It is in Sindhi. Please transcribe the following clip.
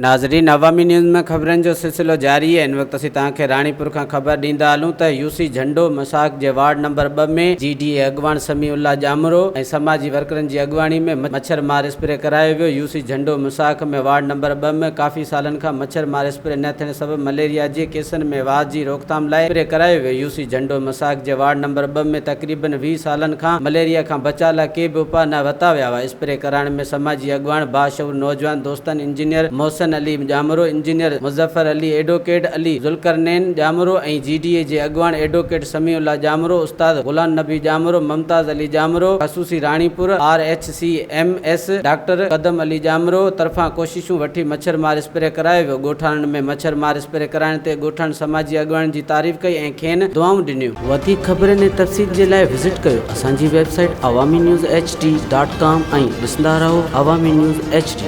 ناظرين عوامي نيوز ۾ خبرن جو سلسلو جاري آهي هن وقت اسين توهان کي راڻيپور کان خبر ڏيندا هلون ته يو سي جهنڊو مساڪ جي وارڊ نمبر ٻه ۾ جي ڊي اي اڳواڻ سميع الله ڄامرو ۽ سماجي ورڪرن جي اڳواڻي ۾ مڇر مار اسپري ڪرايو ويو يو سي جهنڊو مساڪ ۾ وارڊ نمبر ٻه ۾ ڪافي سالن کان مڇر مار اسپري نه ٿيڻ سبب مليريا جي ڪيسن ۾ واڌ جي روڪٿام لاء اسپري ڪرايو ويو يو سي جهنڊو مساڪ جي وارڊ نمبر ٻه ۾ تقريبن 20 سالن کان مليريا کان بچاء لاء ڪي به اپاء نه ورتا ويا هئا اسپري ڪرائڻ ۾ سماجي اڳواڻ، باشعور نوجوان دوستن engineer Mohsin Ali Jamro, engineer Muzaffar Ali, advocate Ali Zulqarnain Jamro ۽ G D A جي اڳواڻ ايڊووڪيٽ سميع الله ڄامرو، استاد غلام نبي ڄامرو، ممتاز علي ڄامرو، خصوصي Ranipur R H C M S doctor Qadam Ali Jamro طرفان ڪوششون وٺي مڇر مار اسپري ڪرايو ويو، ڳوٺاڻن ۾ مڇر مار اسپري ڪرائڻ تي ڳوٺاڻن سماجي اڳواڻن جي تعريف ڪئي ۽ کين دعائون ڏنيون. وڌيڪ خبرن ۽ تفصيل جي لاء وزٽ ڪيو اسان جي website Awami news H D dot com ۽ ڏسندا رهو عوامي نيوز ايڇ ڊي.